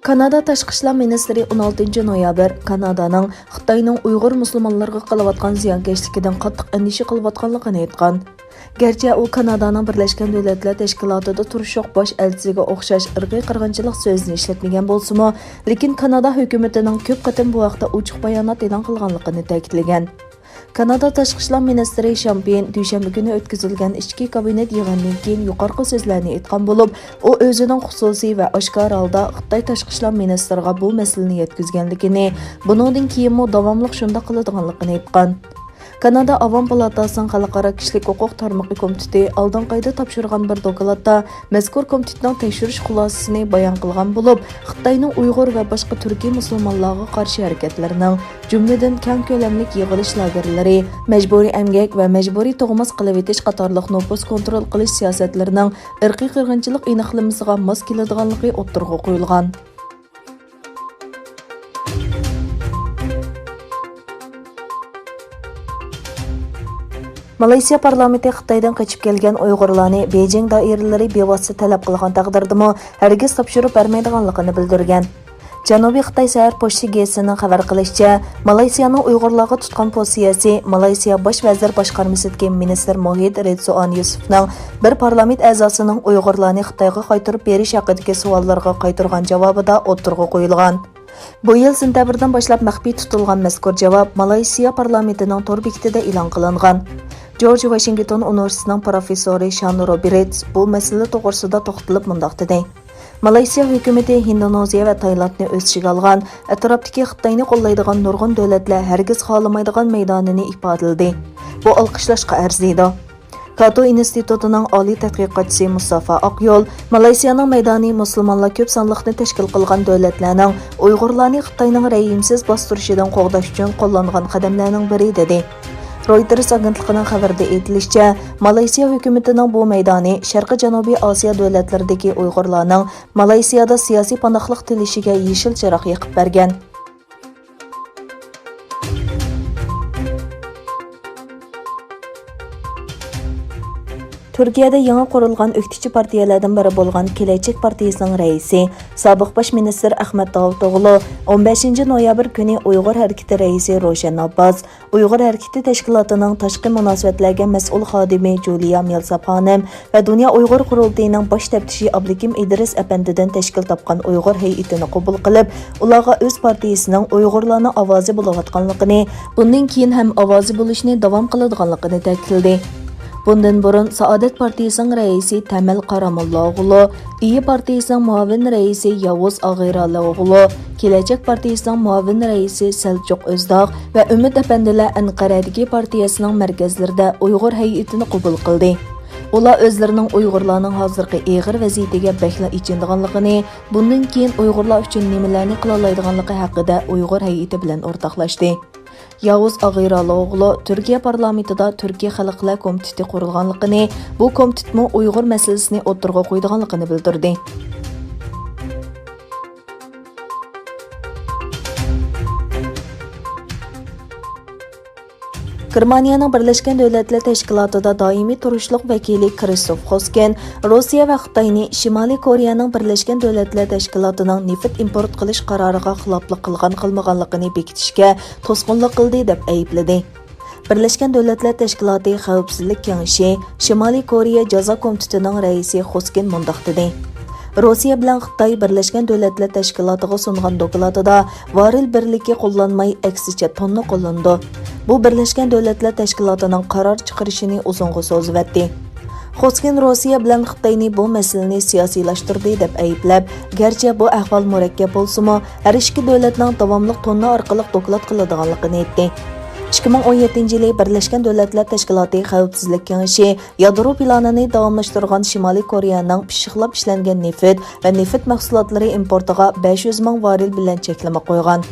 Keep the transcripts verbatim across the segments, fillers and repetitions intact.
كانادا تاشقى ئىشلار مىنىستىرى ئون ئالتىنچى نويابىر كانادانىڭ خىتاينىڭ ئۇيغۇر مۇسۇلمانلىرىغا قىلىۋاتقان زىيانكەشلىكىدىن قاتتىق ئەندىشە قىلىۋاتقانلىقىنى ئېيتقان. گەرچە ئۇ كانادانىڭ بىرلەشكەن دۆلەتلەر تەشكىلاتىدا تۇرۇشلۇق باش ئەلچىسىگە ئوخشاش ئىرقىي قىرغىنچىلىق سۆزىنى ئىشلەتمىگەن بولسىمۇ، لېكىن كانادا ھۆكۈمىتىنىڭ كۆپ قېتىم بۇ ھەقتە ئوچۇق بايانات ئېلان قىلغانلىقىنى تەكىتلىگەن. كانادا تاشقى ئىشلار مىنىستىرى شامپېين دۈشەنبە كۈنى ئۆتكۈزۈلگەن ئىچكى كابىنېت يىغىنىدىن كېيىن يۇقىرىقى سۆزلەرنى ئېيتقان بولۇپ، ئۇ ئۆزىنىڭ خۇسۇسىي ۋە ئاشكارا ھالدا خىتاي تاشقى ئىشلار مىنىستىرىغا بۇ مەسىلىنى يەتكۈزگەنلىكىنى، بۇنىڭدىن كېيىنمۇ داۋاملىق شۇنداق قىلىدىغانلىقىنى ئېيتقان. كانادا ئاۋام پالاتاسىنىڭ خەلقئارا كىشىلىك ھوقۇق تارمىقى كومىتېتى ئالدىنقى ئايدا تاپشۇرغان بىر دوكلاتتا مەزكۇر كومىتېتنىڭ تەكشۈرۈش خۇلاسىسىنى بايان قىلغان بولۇپ، خىتاينىڭ ئۇيغۇر ۋە باشقا تۈركىي مۇسۇلمانلارغا قارشى ھەرىكەتلىرىنىڭ، جۈملىدىن كەڭ كۆلەملىك يىغىلىش لاگېرلىرى، مەجبۇرىي ئەمگەك ۋە مەجبۇرىي تۇغماس قىلىۋېتىش قاتارلىق نوپۇس كونترول قىلىش سىياسەتلىرىنىڭ ئىرقىي قىرغىنچىلىق ئېنىقلىمىسىغا ماس كېلىدىغانلىقى ئوتتۇرىغا قويۇلغان. مالايسىيا پارلامېنتى خىتايدىن قېچىپ كەلگەن ئۇيغۇرلارنى بېيجىڭ دائىرىلىرى بىۋاسىتە تەلەپ قىلغان تەقدىردىمۇ ھەرگىز تاپشۇرۇپ بەرمەيدىغانلىقىنى بىلدۈرگەن. جەنۇبىي خىتاي سەھەر پوچتا گېزىتىنىڭ خەۋەر قىلىشىچە، مالايسىيانىڭ ئۇيغۇرلارغا تۇتقان پوزىتسىيەسى مالايسىيا باش ۋەزىر باشقارمىسىدىكى مىنىستىر مۇھىت رىدزۇئان يۈسۈپنىڭ بىر پارلامېنت ئەزاسىنىڭ ئۇيغۇرلارنى خىتايغا قايتۇرۇپ بېرىش ھەققىدىكى سوئاللىرىغا قايتۇرغان جاۋابىدا ئوتتۇرىغا قويۇلغان. بۇ يىل سېنتەبىردىن باشلاپ مەخپىي تۇتۇلغان مەزكۇر جاۋاب مالايسىيا پارلامېنتىنىڭ تور بېكىتىدە ئېلان قىلىنغان. جورج ۋاشىنگتون ئۇنىۋېرسىتېتىنىڭ پروفېسسورى شان روبېرتس بۇ مەسىلە توغرىسىدا توختىلىپ مۇنداق دېدى: مالايسىيا ھۆكۈمىتى ھىندونېزىيە ۋە تايلاندنى ئۆز ئىچىگە ئالغان، ئەتراپتىكى خىتاينى قوللايدىغان نۇرغۇن دۆلەتلەر ھەرگىز خالىمايدىغان مەيدانىنى ئىپادىلىدى. بۇ ئالقىشلاشقا ئەرزىيدۇ. كاتو ئىنستىتۇتىنىڭ ئالىي تەتقىقاتچىسى مۇستافا ئاقيول، مالايسىيانىڭ مەيدانى مۇسۇلمانلار كۆپ سانلىقنى تەشكىل قىلغان دۆلەتلەرنىڭ ئۇيغۇرلارنى خىتاينىڭ رەھىمسىز باستۇرۇشىدىن قوغداش ئۈچۈن قوللانغان قەدەملەرنىڭ بىرى، دېدى. رويتېرس ئاگېنتلىقىنىڭ خەۋىرىدە ئېيتىلىشىچە، مالايسىيا ھۆكۈمىتىنىڭ بۇ مەيدانى شەرقىي جەنۇبىي ئاسىيا دۆلەتلىرىدىكى ئۇيغۇرلارنىڭ مالايسىيادا سىياسىي پاناھلىق تىلىشىگە يېشىل چىراغ يېقىپ بەرگەن. تۈركىيەدە يېڭى قۇرۇلغان ئۆكتىچى پارتىيەلەردىن بىرى بولغان كېلەچەك پارتىيىسىنىڭ رەئىسى، سابىق باش مىنىستىر ئەخمەت داۋۇتئوغلۇ ئون بەشىنچى نويابىر كۈنى ئۇيغۇر ھەرىكىتى رەئىسى روشەن ئابباس، ئۇيغۇر ھەرىكىتى تەشكىلاتىنىڭ تاشقى مۇناسىۋەتلەرگە مەسئۇل خادىمى جۇلىيا مىلساپ خانىم ۋە دۇنيا ئۇيغۇر قۇرۇلتىيىنىڭ باش تەپتىشى ئابلىكىم ئىدرىس ئەپەندىدىن تەشكىل تاپقان ئۇيغۇر ھەيئىتىنى قوبۇل قىلىپ، ئۇلارغا ئۆز پارتىيىسىنىڭ ئۇيغۇرلارنىڭ ئاۋازى بولۇۋاتقانلىقىنى، بۇندىن كېيىن ھەم ئاۋازى بولۇشنى داۋام قىلىدىغانلىقىنى تەكىتلىدى. بۇندىن بۇرۇن سائادەت پارتىيىسىنىڭ رەئىسى تەمەل قاراموللاوغلۇ، ئىيى پارتىيىسىنىڭ مۇئاۋىن رەئىسى ياۋۇز ئاغىرالىئوغلۇ، كېلەچەك پارتىيىسىنىڭ مۇئاۋىن رەئىسى سەلچۇق ئۆزداغ ۋە ئۈمىد ئەپەندىلەر ئەنقەرەدىكى پارتىيەسىنىڭ مەركەزلىرىدە ئۇيغۇر ھەيئىتىنى قوبۇل قىلدى. ئۇلار ئۆزلىرىنىڭ ئۇيغۇرلارنىڭ ھازىرقى ئېغىر ۋەزىيىتىگە بەكلا ئېچىنىدىغانلىقىنى، بۇندىن كېيىن ئۇيغۇرلار ئۈچۈن نېمىلەرنى قىلالايدىغانلىقى ھەققىدە ئۇيغۇر ھەيئىتى بىلەن ئورتاقلاشتى. ياۋۇز ئاغىرالىئوغلۇ تۈركىيە پارلامېنتىدا تۈركىي خەلقلەر كومىتېتى قۇرۇلغانلىقىنى، بۇ كومىتېتمۇ ئۇيغۇر مەسىلىسىنى ئوتتۇرىغا قويىدىغانلىقىنى بىلدۈردى. گېرمانىيەنىڭ بىرلەشكەن دۆلەتلەر تەشكىلاتىدا دائىمىي تۇرۇشلۇق ۋەكىلى كرىستوف خوسكىن روسىيە ۋە خىتاينى شىمالىي كورېيەنىڭ بىرلەشكەن دۆلەتلەر تەشكىلاتىنىڭ نېفىت ئىمپورت قىلىش قارارىغا خىلاپلىق قىلغان-قىلمىغانلىقىنى بېكىتىشكە توسقۇنلۇق قىلدى، دەپ ئەيىبلىدى. بىرلەشكەن دۆلەتلەر تەشكىلاتى خەۋپسىزلىك كېڭىشى شىمالىي كورېيە جازا كومىتېتىنىڭ رەئىسى خوسكىن مۇنداق دېدى: روسىيە بىلەن خىتاي بىرلەشكەن دۆلەتلەر تەشكىلاتىغا سۇنغان دوكلاتىدا ۋاررېل بىرلىكى قوللانماي، ئەكسىچە توننا قوللىنىدۇ. بۇ بىرلەشكەن دۆلەتلەر تەشكىلاتىنىڭ قارار چىقىرىشىنى ئۇزۇنغا سوزۇۋەتتى. خوسكىن روسىيە بىلەن خىتاينى بۇ مەسىلىنى سىياسىيلاشتۇردى دەپ ئەيىبلەپ، گەرچە بۇ ئەھۋال مۇرەككەپ بولسىمۇ، ھەر ئىككى دۆلەتنىڭ داۋاملىق توننا ئارقىلىق دوكلات قىلىدىغانلىقىنى ئېيتتى. ئىككى مىڭ ئون يەتتىنچى يىلى بىرلەشكەن دۆلەتلەر تەشكىلاتى خەۋپسىزلىك كېڭىشى يادرو پىلانىنى داۋاملاشتۇرغان شىمالىي كورېيەنىڭ پىششىقلاپ ئىشلەنگەن نېفىت ۋە نېفىت مەھسۇلاتلىرى ئىمپورتىغا بەش يۈز مىڭ ۋاررېل بىلەن چەكلىمە قويغان.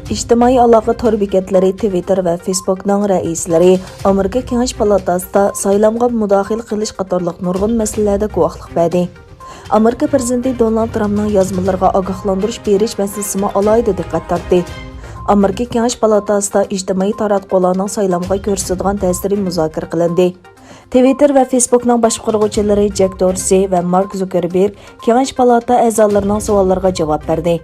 ئىجتىمائىي ئالاقە تور بېكەتلىرى تىۋىتتېر ۋە فېيسبۇكنىڭ رەئىسلىرى ئامېرىكا كېڭەش پالاتاسىدا سايلامغا مۇداخىلە قىلىش قاتارلىق نۇرغۇن مەسىلىلەردە گۇۋاھلىق بەردى. ئامېرىكا پىرېزىدېنتى دونالد ترامپنىڭ يازمىلىرىغا ئاگاھلاندۇرۇش بېرىش مەسىلىسىمۇ ئالاھىدە دىققەت تارتتى. ئامېرىكا كېڭەش پالاتاسىدا ئىجتىمائىي تاراتقۇلارنىڭ سايلامغا كۆرسىتىدىغان تەسىرى مۇزاكىرە قىلىندى. تىۋىتتېر ۋە فېيسبۇكنىڭ باشقۇرغۇچىلىرى جەك دورسى ۋە مارك زۇكېربېرگ كېڭەش پالاتا ئەزالىرىنىڭ سوئاللىرىغا جاۋاب بەردى.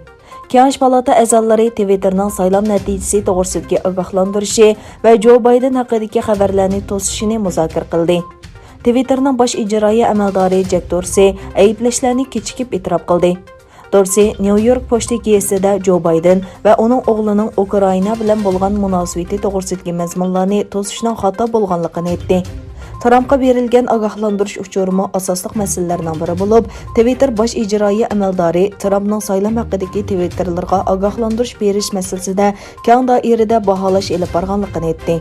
كېڭەش پالاتا ئەزالىرى تىۋىتتېرنىڭ سايلام نەتىجىسى توغرىسىدىكى ئاگاھلاندۇرۇشى ۋە جو بايدېن ھەققىدىكى خەۋەرلەرنى توسۇشىنى مۇزاكىرە قىلدى. تىۋىتتېرنىڭ باش ئىجرائىيە ئەمەلدارى جەك دورسى ئەيىبلەشلەرنى كېچىكىپ ئېتىراپ قىلدى. دورسى نيۇ يورك پوچتا گېزىتىدە جو بايدېن ۋە ئۇنىڭ ئوغلىنىڭ ئۇكرائىنا بىلەن بولغان مۇناسىۋىتى توغرىسىدىكى مەزمۇنلارنى توسۇشنىڭ خاتا بولغانلىقىنى ئېيتتى. ترامپقا بېرىلگەن ئاگاھلاندۇرۇش ئۇچۇرىمۇ ئاساسلىق مەسىلىلەرنىڭ بىرى بولۇپ، تىۋىتتېر باش ئىجرائىيە ئەمەلدارى ترامپنىڭ سايلام ھەققىدىكى تىۋىتتېرلىرىغا ئاگاھلاندۇرۇش بېرىش مەسىلىسىدە كەڭ دائىرىدە باھالاش ئېلىپ بارغانلىقىنى ئېيتتى.